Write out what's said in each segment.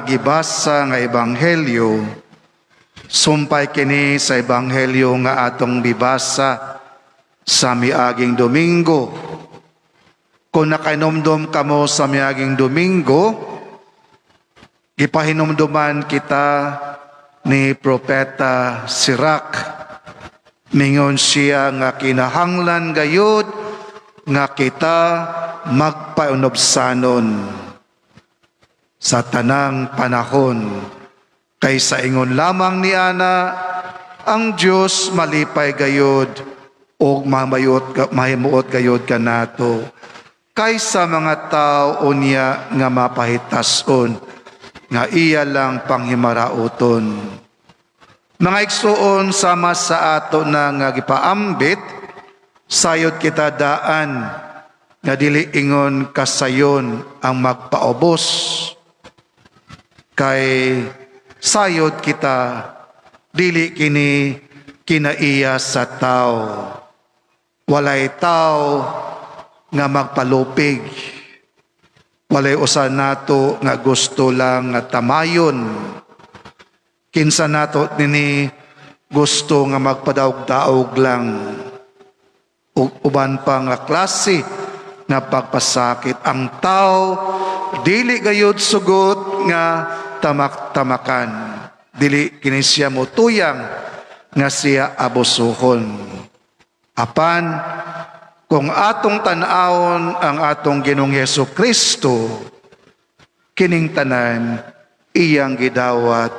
Gibasa nga ebanghelyo, sumpay kini sa ebanghelyo nga atong bibasa sa miaging Domingo. Kung nakainomdom kamo sa miaging Domingo, gipahinumduman kita ni Propeta Sirach. Mingon siya nga kinahanglan gayud nga kita magpaunobsanon sa tanang panahon. Kay sa ingon lamang ni ana, ang Dios malipay gayud ug mamayot mahimuot gayud kanato kaysa mga tao unya nga mapahitason nga iya lang panghimarauton. Mga igsuon, sama sa ato na nga gipaambit, sayod kita daan nga dili ingon kasayon ang magpaubos, kay sayod kita dili kini kinaiya sa tao. Walay tao nga magpalupig. Walay usa nato nga gusto lang nga tamayon. Kinsa nato nini gusto nga magpadaog-daog lang ug uban pa nga klase nga pagpasakit. Ang tao dili gayud sugot nga tamak-tamakan. Dili kini siya motuyang nga siya abusuhon. Apan kung atong tan-awon ang atong Ginoong Hesus Kristo, kining tanan iyang gidawat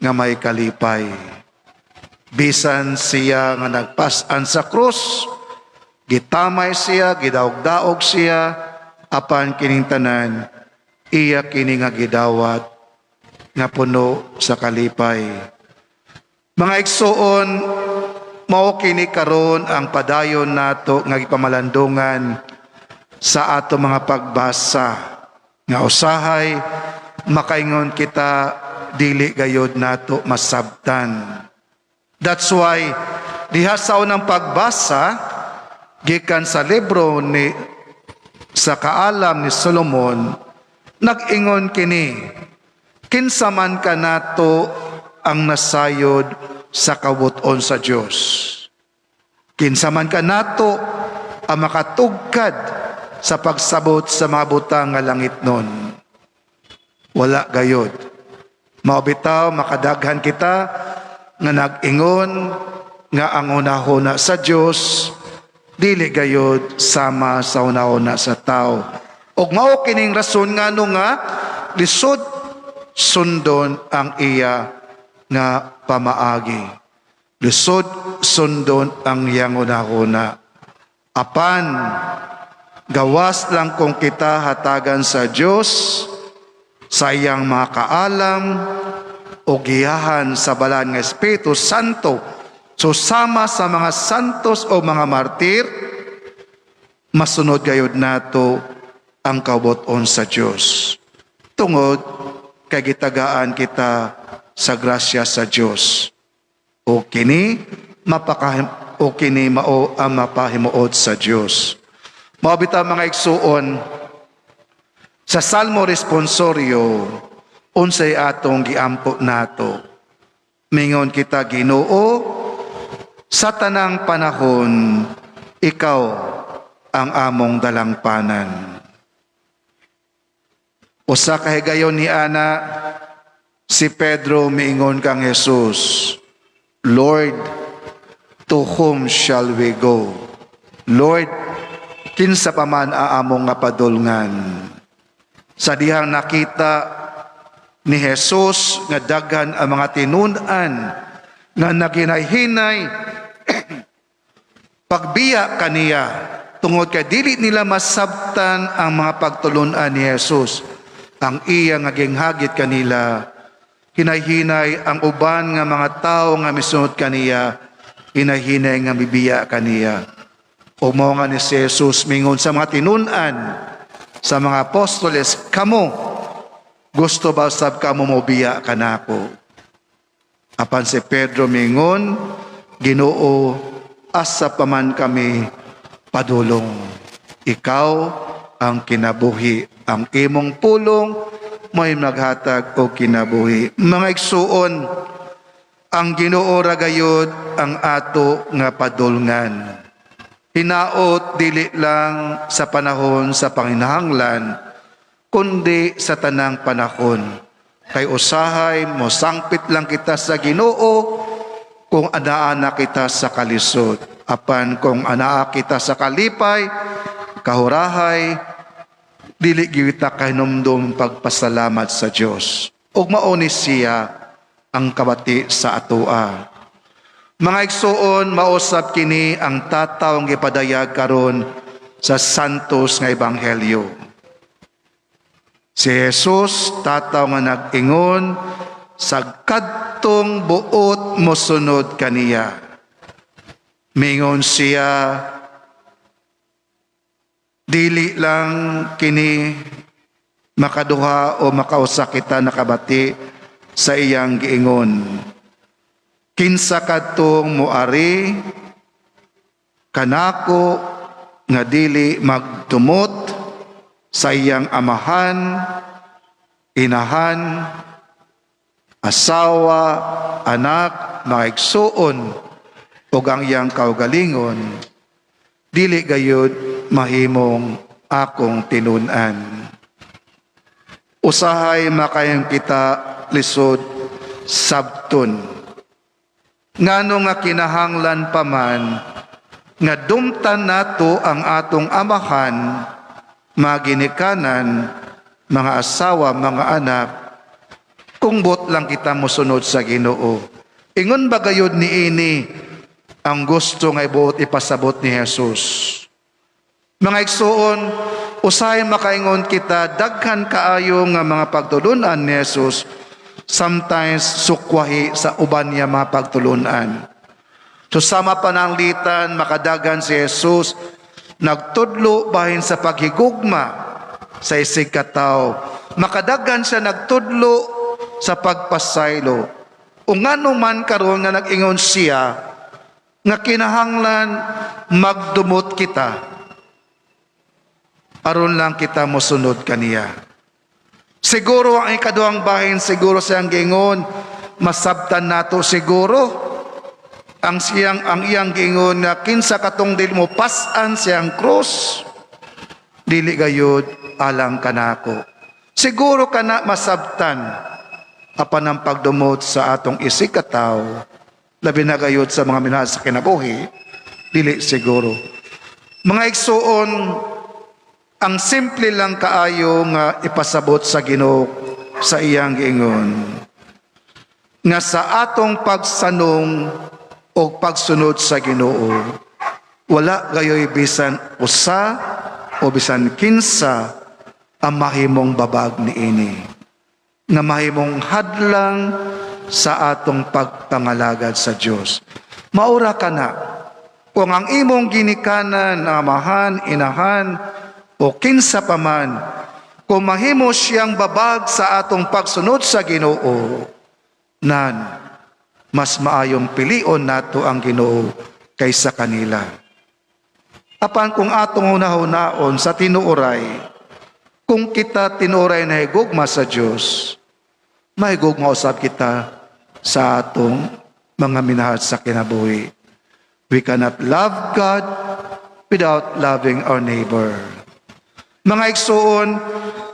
nga may kalipay. Bisan siya nga nagpas-an sa krus, gitamay siya, gidaog-daog siya, apan kining tanan iya kini nga gidawat nga puno sa kalipay. Mga igsuon, mao kini karon ang padayon nato nga gipamalandungan sa ato mga pagbasa nga usahay makaingon kita dili gayod nato masabtan. That's why diha sa unang pagbasa gikan sa libro ni sa Kaalam ni Solomon, nag-ingon kini, "Kinsa man kanato ang nasayod sa kabut-on sa Dios? Kinsa man kanato ang makatugkad sa pagsabot sa mga butang nga langitnon?" Wala gayod. Mao bitaw makadaghan kita nga nag-ingon nga ang hunahuna sa Dios dili gayod sama sa hunahuna sa tao. Ug mao kining rason ngano nga lisod sundon ang iya nga pamaagi. Lisod sundon ang iyang hunahuna. Apan gawas lang kung kita hatagan sa Dios sa iyang mga kaalam o giyahan sa Balaan nga Espiritu Santo, so sama sa mga santos o mga martir, masunod gayod nato ang kabut-on sa Dios. Tungod kay gitagaan kita sa grasya sa Dios. O kini mao ang mapahimuot sa Dios. Mao bitaw, mga igsuon, sa Salmo responsorio, unsay atong giampo nato? Mingon kita, "Ginoo, sa tanang panahon ikaw ang among dalangpanan." Usa ka higayon ni ana, si Pedro miingon kang Jesus, "Lord, to whom shall we go?" Lord, kinsa pa man ang among nga padulngan? Sa dihang nakita ni Jesus nga daghan ang mga tinun-an nga naghinay-hinay pagbiya kaniya tungod kay dili nila masabtan ang mga pagtulunan ni Jesus. Ang iya nga ginghagit kanila, hinay-hinay ang uban nga mga tawo nga misunod kaniya, hinay-hinay nga mibiya kaniya. O mao nga ni si Jesus mingon sa mga tinun-an, sa mga apostoles, "Kamo, gusto ba sab kamo mobiya kanako?" Apan si Pedro mingon, "Ginoo, asa pa man kami padulong? Ikaw ang kinabuhi, ang imong pulong. may naghatag og kinabuhi. Mga igsuon, ang Ginoo ra gayud ang ato nga padulngan. Hinaot dili lang sa panahon sa panginahanglan, kundi sa tanang panahon. Kay usahay mosangpit lang kita sa Ginoo kung anaa na kita sa kalisod. Apan kung anaa kita sa kalipay, kahurahay, dili gyud kita kahinumdom pagpasalamat sa Dios. Ug mao ni siya ang kabati sa atoa. Mga igsuon, mausab kini ang tataw nga gipadayag karon sa Santos nga Ebanghelyo. Si Jesus tataw nga nag-ingon sa kadtong buot mosunod kaniya. Mingon siya, dili lang kini makaduha o makausa kita nakabati sa iyang giingon. Kinsa kadtong moari kanako nga dili magdumot sa iyang amahan, inahan, asawa, anak, mga igsuon, ug ang iyang kaugalingon, dili gayud mahimong akong tinun-an. Usahay makayong kita lisod sabton. Ngano nga kinahanglan pa man nga dumtan nato ang atong amahan, mga ginikanan, mga asawa, mga anak, kung buot lang kita mosunod sa Ginoo. Ingon ba gayud niini ang gusto nga ibuot ipasabot ni Jesus? Mga igsuon, usahay makaingon kita, daghan kaayo nga mga pagtulunan ni Jesus, sometimes sukwahi sa uban niya mga pagtulunan. So sama pananglitan, makadagan si Jesus, nagtudlo bahin sa paghigugma sa isig katawo. Makadagan siya nagtudlo sa pagpasaylo. O ngano man karon nga nag-ingon siya nga kinahanglan magdumot kita aron lang kita mosunod kaniya? Siguro ang ikaduhang bahin, siguro siyang giingon, masabtan nato siguro ang iyang giingon nga kinsa katong dili mo pas-an siyang krus, dili gayud alang kanako. Siguro kana masabtan, apan ang pagdumot sa atong isig katawo, labi na gayud sa mga minahal sa kinabuhi, dili siguro. Mga igsuon, ang simple lang kaayo nga ipasabot sa Ginoo sa iyang giingon nga sa atong pagsanong o pagsunod sa Ginoo, wala gayoy bisan usa o bisan kinsa ang mahimong babag niini nga mahimong hadlang sa atong pagpangalagad sa Dios. Maura ka na kung ang imong ginikanan, amahan, inahan o kinsa pa man, kung mahimo siyang babag sa atong pagsunod sa Ginoo, nan mas maayong pilion nato ang Ginoo kaysa kanila. Apan kung atong hunahunaon sa tinuoray, kung kita tinuoray na higugma sa Dios, mahigugma usab kita sa atong mga minahal sa kinabuhi. We cannot love God without loving our neighbor. Mga igsuon,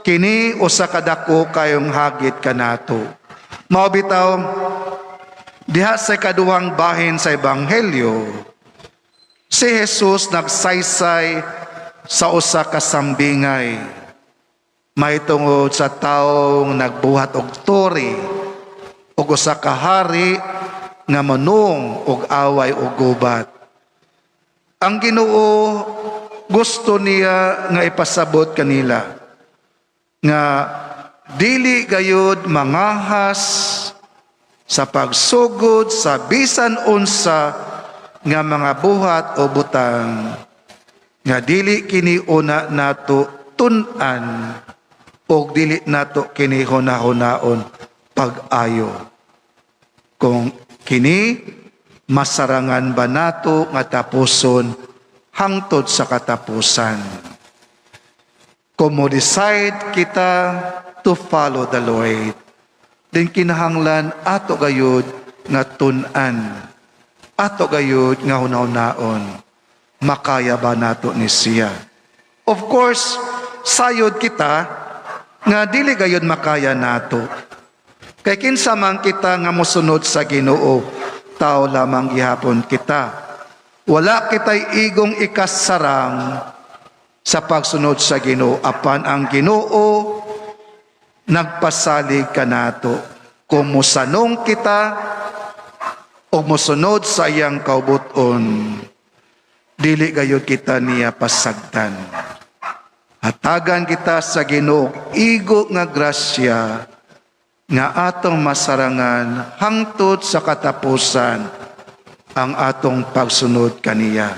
kini usa ka dako kayong hagit kanato. Mao bitaw diha sa kaduhang bahin sa ebanghelyo, si Jesus nagsaysay sa usa ka sambingay mahitungod sa taong nagbuhat og tore ug usa ka hari nga manung og away og gubat. Ang Ginoo, gusto niya nga ipasabot kanila nga dili gayud mangahas sa pagsugod sa bisan unsa nga mga buhat o butang nga dili kini una nato tun-an o dili nato kini hunahunaon pag-ayo kung kini masarangan ba nato nga tapuson hangtod sa katapusan. Kung mo decide kita to follow the Lord. Then kinahanglan ato gayud nga tun-an. Ato gayud nga hunahunaon. Makaya ba nato ni siya? Of course, sayod kita nga dili gayud makaya nato. Kay kinsa man kita nga mosunod sa Ginoo, tao lamang gihapon kita. Wala kita'y igong ikasarang sa pagsunod sa Ginoo, apan ang Ginoo nagpasalig kanato. Kung mosanong kita o mosunod sa iyang kaubuton, dili gayud kita niya pasagdan. Hatagan kita sa Ginoo igo nga grasya nga atong masarangan hangtod sa katapusan ang atong pagsunod kaniya.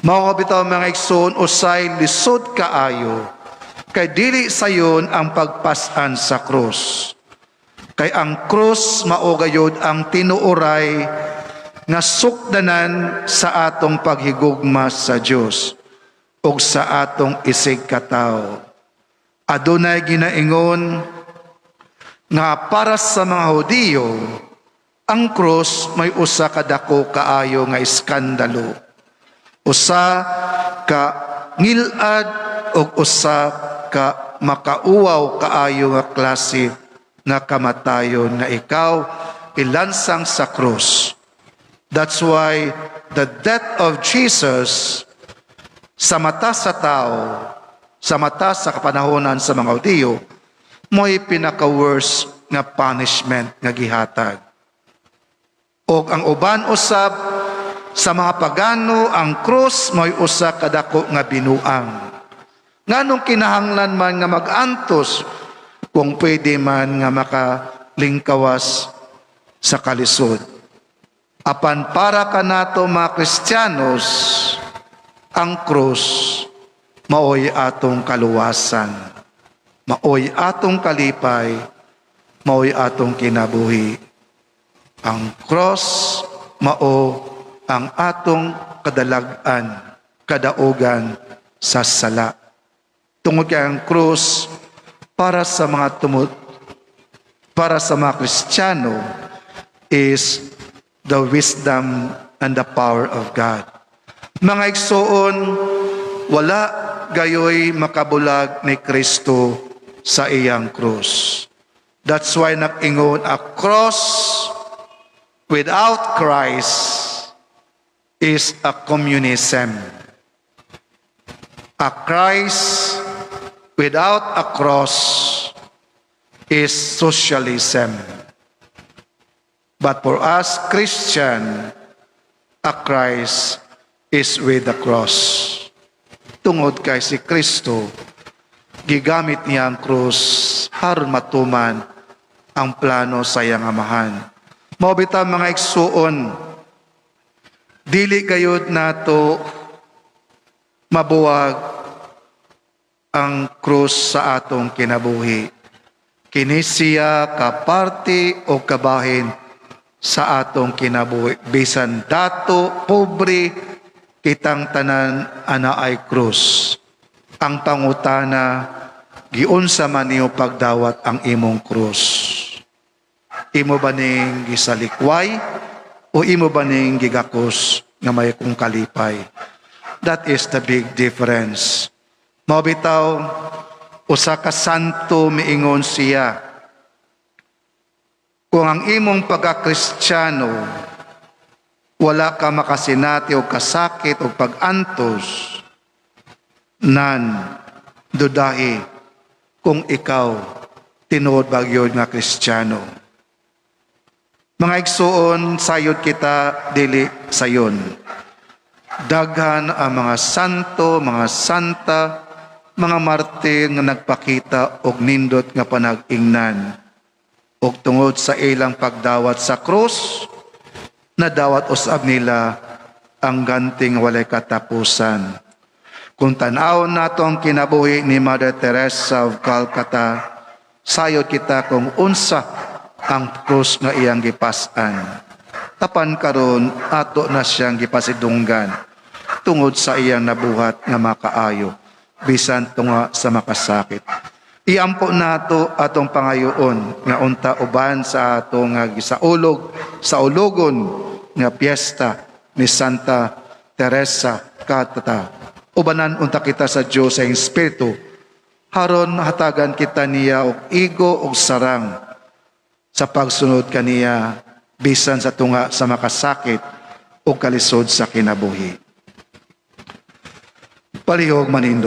Mao bitaw, mga igsoon, usay lisod kaayo kay dili sayon ang pagpas-an sa krus. Kay ang krus mao gayud ang tinuoray nga sukdanan sa atong paghigugma sa Dios ug sa atong isig katawo. Adunay ginaingon nga para sa mga Hudiyo, ang krus may usa ka dako kaayo nga iskandalo. Usa ka ngilad ug usa ka makauwaw kaayo nga klase nga kamatayon nga ikaw ilansang sa krus. That's why the death of Jesus sa mata sa tao, sa mata sa kapanahonan sa mga Hudiyo, mo'y pinaka-worst nga punishment nga gihatag. Og ang uban usab sa mga pagano, ang krus mo'y usa ka dako nga binuang. Nganong kinahanglan man nga mag-antos kung pwede man nga makalingkawas sa kalisod? Apan para kanato mga Kristiyanos, ang krus maoy atong kaluwasan, maoy atong kalipay, maoy atong kinabuhi. Ang cross mao ang atong kadalag-an, kadaugan sa sala. Tungod kay ang krus para sa mga Kristiyano is the wisdom and the power of God. Mga igsoon, wala gayoy makabulag ni Kristo sa iyang krus. That's why nag-ingon, a cross without Christ is a communism. A Christ without a cross is socialism. But for us Christian, a Christ is with the cross. Tungod kay si Kristo, gigamit niya ang krus aron matuman ang plano sa iyang Amahan. Mao bitaw, mga igsuon, dili gayud nato mabuwag ang krus sa atong kinabuhi. Kini siya kaparte o kabahin sa atong kinabuhi. Bisan dato, pobre, kitang tanan anaay krus. Ang pangutana, giunsa man niyo pagdawat ang imong krus? Imo ba ning gisalikway o imo ba ning gigakos nga may kong kalipay? That is the big difference. Mao bitaw, usa ka santo miingon siya, kung ang imong pagka-Kristiyano wala ka makasinati o kasakit o pag-antos, nan dudahi kung ikaw tinuod ba gyud nga Kristiyano. Mga igsuon, sayod kita dili sayon. Daghan ang mga santo, mga santa, mga martir nga nagpakita og nindot nga panag-ingnan. Og tungod sa ilang pagdawat sa krus, nadawat usab nila ang ganting walay katapusan. Kung tan-awon nato ang kinabuhi ni Mother Teresa of Calcutta, sayod kita kung unsa ang krus nga iyang gipas-an. Apan karon ato na siyang gipasidunggan tungod sa iyang nabuhat nga makaayo bisan tunga sa makasakit. Iampo nato atong pangayoon nga unta uban sa ato nga gisaulog sa ulogon nga piyesta ni Santa Teresa Calcutta. Ubanan unta kita sa Dios sa Espiritu aron hatagan kita niya og igo og sarang sa pagsunod kaniya bisan sa tunga sa makasakit o kalisod sa kinabuhi. Palihog manindog.